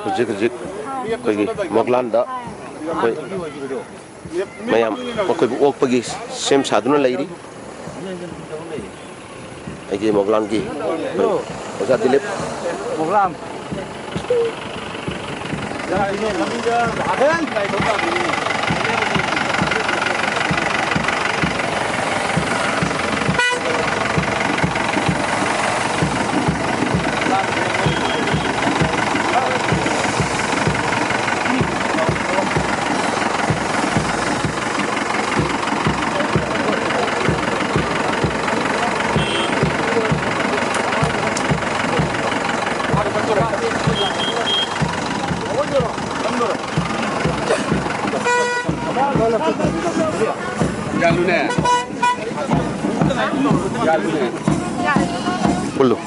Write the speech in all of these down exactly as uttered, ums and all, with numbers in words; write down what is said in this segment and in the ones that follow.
ꯍꯧꯖꯤꯛ ꯍꯧꯖꯤꯛ ꯑꯩꯈꯣꯏꯒꯤ ꯃꯣꯒ꯭ꯂꯥꯟꯗ ꯑꯩꯈꯣꯏ ꯃꯌꯥꯝ ꯃꯈꯣꯏꯕꯨ ꯑꯣꯛꯄꯒꯤ ꯁꯦꯝ ꯁꯥꯗꯨꯅ ꯂꯩꯔꯤ꯫ ꯑꯩꯒꯤ ꯃꯣꯒ꯭ꯂꯥꯟꯒꯤ ꯑꯣꯖꯥ ꯗꯤꯂꯤꯞ꯫ ꯃꯣꯒ꯭ꯂꯥꯟ꯫ ꯌꯥꯜꯂꯨꯅꯦ꯫ ꯌꯥꯜꯂꯨꯅꯦ꯫ ꯄꯨꯜꯂꯨ꯫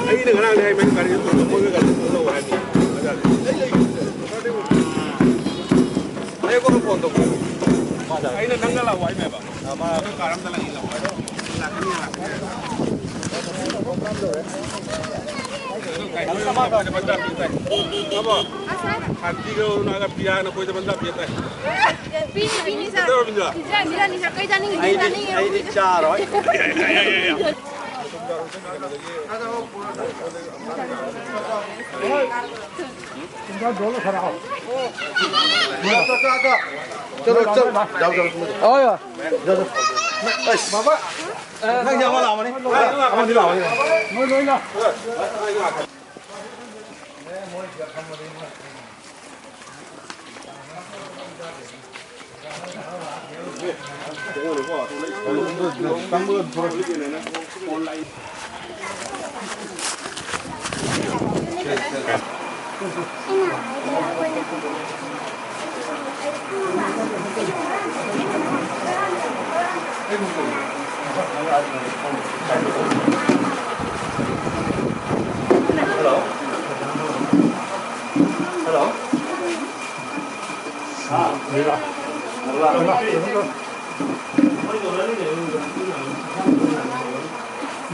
ꯑꯩꯅ ꯉꯔꯥꯡꯗꯤ ꯍꯥꯏ, ꯃꯥꯏ ꯒꯥꯔꯤꯗꯨ ꯄꯨꯔꯒ ꯃꯣꯏꯒ ꯒꯥꯔꯤꯗꯨ ꯄꯨꯔꯒ ꯂꯥꯛꯑꯣ ꯍꯥꯏꯕꯅꯤ꯫ ꯕꯖꯥꯔꯗ꯫ ꯑꯩ ꯀꯣꯟꯅ ꯐꯣꯟ ꯇꯧꯒꯦ꯫ ꯑꯩꯅ ꯅꯪꯒ ꯂꯥꯛꯑꯣ ꯍꯥꯏꯅꯦꯕ꯫ ꯑꯃ ꯑꯩꯈꯣꯏ ꯀꯥꯔ ꯑꯝꯗ ꯂꯥꯛꯏ ꯂꯥꯛꯑꯣ ꯍꯥꯏꯕ꯫ ꯂꯥꯛꯀꯅꯤ, ꯂꯥꯛꯀꯅꯤ ꯍꯥꯏꯕ꯫ ꯀꯩꯅꯣ, ꯕꯟꯗꯥ ꯄꯤꯌꯦ ꯇꯥꯏ꯫ ꯈꯪꯉꯕꯣ? ꯁꯥꯟꯇꯤꯒ ꯑꯔꯨꯅꯥꯒ ꯄꯤꯌꯥꯅ ꯑꯩꯈꯣꯏꯗ ꯕꯟꯗꯥ ꯄꯤꯌꯦ ꯇꯥꯏ꯫ ꯄꯤꯅꯤ, ꯄꯤꯅꯤ, ꯁꯥꯔ꯫ ꯀꯩꯗꯧꯔꯝꯃꯤꯅꯣ? ꯄꯤꯖꯅꯤ, ꯄꯤꯖꯅꯤ, ꯁꯥꯔ꯫ ꯀꯩ ꯆꯥꯅꯤꯡꯉꯤ? ꯑꯩꯗꯤ, ꯆꯥꯅꯤꯡꯉꯤ꯫ ꯑꯩꯗꯤ ꯆꯥꯔꯣꯏ꯫ ꯆꯠꯂꯣ, ꯆꯠꯂꯣ꯫ ꯌꯥꯎ, ꯌꯥꯎ, ꯆꯠꯂꯣ꯫ ꯍꯣꯏ, ꯍꯣꯏ꯫ ꯑꯁ꯫ ꯕꯥꯕꯥ꯫ ꯅꯪ ꯌꯥꯎꯕ ꯂꯥꯛꯑꯝꯃꯅꯤ꯫ ꯑꯃꯗꯤ ꯂꯥꯛꯑꯝꯃꯅꯤ꯫ ꯃꯣꯏ ꯂꯣꯏ ꯂꯥꯛ-꯫ Hello? Hello?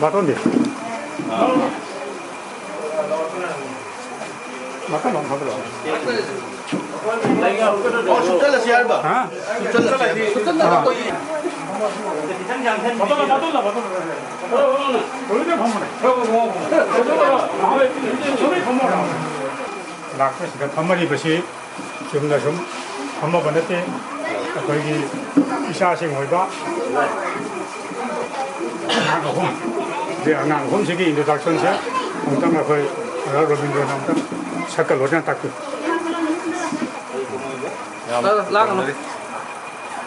ꯕꯥꯇꯣꯟꯗꯤ? ꯕꯥꯇꯣꯟ ꯑꯃ ꯊꯥꯗꯔꯛꯑꯣ꯫ ꯑꯣ, ꯁꯨꯝ ꯆꯠꯂꯁꯤ ꯍꯥꯏꯔꯤꯕ? ꯍꯥ? ꯁꯨꯝ ꯆꯠꯂꯁꯤ ꯍꯥꯏꯔꯤꯕ? ꯑꯥ꯫ ꯂꯥꯛꯄꯁꯤꯗ ꯐꯝꯃꯔꯤꯕꯁꯤ ꯆꯨꯝꯅ ꯁꯨꯝ ꯐꯝꯃꯕ ꯅꯠꯇꯦ꯫ ꯑꯩꯈꯣꯏꯒꯤ ꯏꯆꯥꯁꯤꯡ ꯑꯣꯏꯕ ꯑꯉꯥꯡ ꯑꯍꯨꯝ, ꯁꯤ ꯑꯉꯥꯡ ꯑꯍꯨꯝꯁꯤꯒꯤ introduction ꯁꯦ ꯑꯃꯨꯛꯇꯪ ꯑꯩꯈꯣꯏ ꯑꯣꯖꯥ ꯔꯣꯕꯤꯟꯗ꯭ꯔꯣꯅ ꯑꯃꯨꯛꯇꯪ ꯁꯛꯀ ꯂꯣꯏꯅꯅ ꯇꯥꯛꯄꯤꯌꯨ꯫ ꯌꯥꯝ ꯂꯥꯡꯒꯅꯨ꯫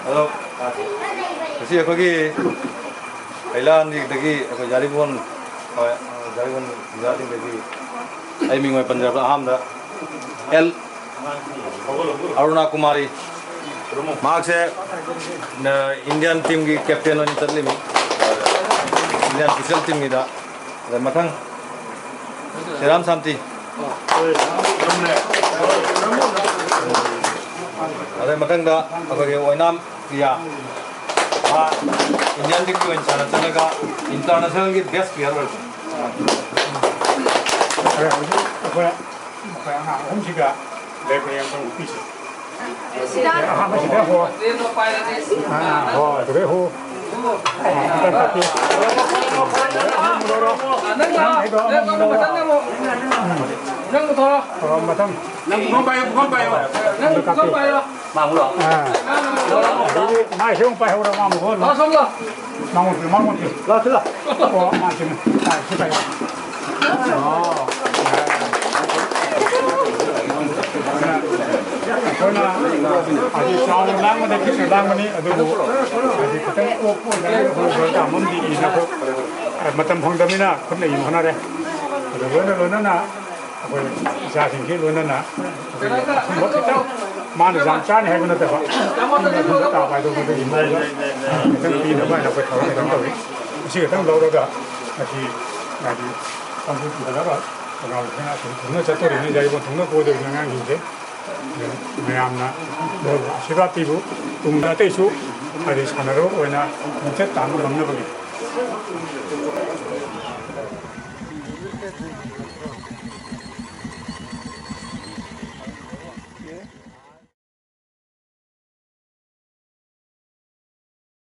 ꯑꯗꯣ ꯉꯁꯤ ꯑꯩꯈꯣꯏꯒꯤ ꯀꯩꯂꯥꯟꯒꯤꯗꯒꯤ ꯑꯩꯈꯣꯏ ꯌꯥꯔꯤꯄꯣꯛ, ꯍꯣꯏ, ꯌꯥꯔꯤꯄꯣꯛ ꯑꯣꯖꯥꯁꯤꯡꯗꯒꯤ ꯑꯩ ꯃꯤꯡ ꯑꯣꯏꯅ ꯄꯟꯖꯔꯕꯗ ꯑꯍꯥꯟꯕꯗ ꯑꯦꯜ ꯑꯔꯨꯅꯥ ꯀꯨꯃꯥꯔꯤ, ꯃꯍꯥꯛꯁꯦ, ꯑ, Indian team ꯒꯤ captain ꯑꯣꯏꯅ ꯆꯠꯂꯤꯃꯤ, Indian ꯄꯤꯁꯦꯜ team ꯒꯤꯗ꯫ ꯑꯗ ꯃꯊꯪ ꯁꯤꯔꯥꯝ ꯁꯥꯟꯇꯤ꯫ ꯑꯗꯩ ꯃꯊꯪꯗ ꯑꯩꯈꯣꯏꯒꯤ ꯑꯣꯏꯅꯥꯝ ꯄ꯭ꯔꯤꯌꯥ꯫ ꯃꯥ Indian team ꯒꯤ ꯑꯣꯏꯅ ꯁꯥꯟꯅ ꯆꯠꯂꯒ international ꯒꯤ best player ꯑꯣꯏꯔꯛꯄꯅꯤ꯫ ꯐꯔꯦ, ꯍꯧꯖꯤꯛ ꯑꯩꯈꯣꯏ ꯃꯈꯣꯏ ꯑꯉꯥꯡ ꯑꯍꯨꯝꯁꯤꯒ ꯂꯦꯞꯄ ꯌꯦꯡꯕ ꯎꯠꯄꯤꯁꯤ꯫ ꯑꯍꯥꯟꯕꯁꯤꯗ ꯍꯣ꯫ ꯑꯥ, ꯍꯣ, ꯑꯗꯨꯗꯩ ꯍꯣ꯫ ꯑꯥ, ꯑꯝꯇꯪ ꯇꯥꯛꯄꯤꯌꯨ꯫ ꯑꯃꯃꯨꯛ ꯂꯧꯔꯣ꯫ ꯅꯪ ꯍꯥꯏꯗꯣ ꯑꯃꯃꯨꯛ ꯂꯧꯔꯣ꯫ ꯎꯝ꯫ ꯑꯣ, ꯃꯊꯪ꯫ ꯅꯪ ꯄꯨꯈꯝ ꯄꯥꯏꯌꯣ, ꯄꯨꯈꯝ ꯄꯥꯏꯌꯣ꯫ ꯅꯪ ꯄꯨꯈꯝ ꯄꯥꯏꯌꯣ꯫ ꯑꯥ꯫ ꯑꯗꯩꯗꯤ ꯃꯥꯏꯁꯦ ꯑꯃꯨꯛ ꯄꯥꯏꯍꯧꯔꯣ, ꯃꯥ ꯑꯃꯨꯛ ꯍꯣꯜꯂꯣ꯫ ꯃꯉꯣꯟꯗ, ꯃꯉꯣꯟꯗ꯫ ꯂꯥꯛꯑꯣ, ꯁꯤ ꯂꯥꯛꯑꯣ꯫ ꯑꯣ, ꯃꯥ ꯁꯤꯅ꯫ ꯑꯥ, ꯁꯤ ꯄꯥꯏꯌꯣ꯫ ꯑꯣ꯫ ꯑꯩꯈꯣꯏꯅ ꯍꯥꯏꯗꯤ ꯆꯥꯎꯅ ꯂꯥꯡꯕꯗ ꯄꯤꯛꯅ ꯂꯥꯡꯕꯅꯤ, ꯑꯗꯨꯕꯨ ꯍꯥꯏꯗꯤ ꯈꯤꯇꯪ ꯑꯣꯛꯄ ꯑꯣꯏꯅ ꯑꯩꯈꯣꯏ ꯄ꯭ꯔꯣꯒ꯭ꯔꯥꯝ ꯑꯃꯗꯤ ꯏꯅ ꯑꯩꯈꯣꯏ ꯃꯇꯝ ꯐꯪꯗꯕꯅꯤꯅ ꯈꯨꯠꯅ ꯏꯕ ꯍꯣꯠꯅꯔꯦ꯫ ꯑꯗꯨ ꯂꯣꯏꯅ ꯂꯣꯏꯅꯅ ꯑꯩꯈꯣꯏ ꯏꯆꯥꯁꯤꯡꯁꯤ ꯂꯣꯏꯅꯅ ꯑꯩꯈꯣꯏꯒꯤ ꯑꯊꯨꯝꯕ ꯈꯤꯇꯪ ꯃꯥꯅ ꯌꯥꯝ ꯆꯥꯅꯤ ꯍꯥꯏꯕ ꯅꯠꯇꯕ, ꯑꯊꯨꯝꯕ ꯑꯊꯨꯝꯕ ꯇꯥꯕ ꯍꯥꯏꯗꯣ ꯃꯗꯨꯒꯤ ꯃꯑꯣꯡꯗ ꯈꯤꯇꯪ ꯄꯤꯅꯕ ꯍꯥꯏꯅ ꯑꯩꯈꯣꯏ ꯊꯧꯔꯥꯡ ꯈꯤꯇꯪ ꯇꯧꯔꯤ꯫ ꯃꯁꯤ ꯈꯤꯇꯪ ꯂꯧꯔꯒ ꯉꯁꯤ ꯍꯥꯏꯗꯤ ꯄꯥꯡꯊꯣꯛꯄꯤꯒꯗꯕ ꯄ꯭ꯔꯣꯒ꯭ꯔꯥꯝꯁꯤꯅ ꯑꯩꯈꯣꯏ ꯊꯨꯡꯅ ꯆꯠꯇꯣꯔꯤꯕꯅꯤ, ꯌꯥꯏꯔꯤꯄꯣꯛ ꯊꯨꯡꯅ ꯀꯣꯏꯗꯧꯔꯤꯕ ꯑꯉꯥꯡꯁꯤꯡꯁꯦ꯫ ꯃꯌꯥꯝꯅ ꯃꯣꯏꯕꯨ ꯑꯁꯤꯔꯕꯥꯗ ꯄꯤꯕꯨ ꯇꯨꯡꯗ ꯑꯇꯩꯁꯨ ꯍꯥꯏꯗꯤ ꯁꯥꯟꯅꯔꯣꯏ ꯑꯣꯏꯅ ꯃꯤꯡꯆꯠ ꯇꯥꯟꯕ ꯉꯝꯅꯕꯒꯤ꯫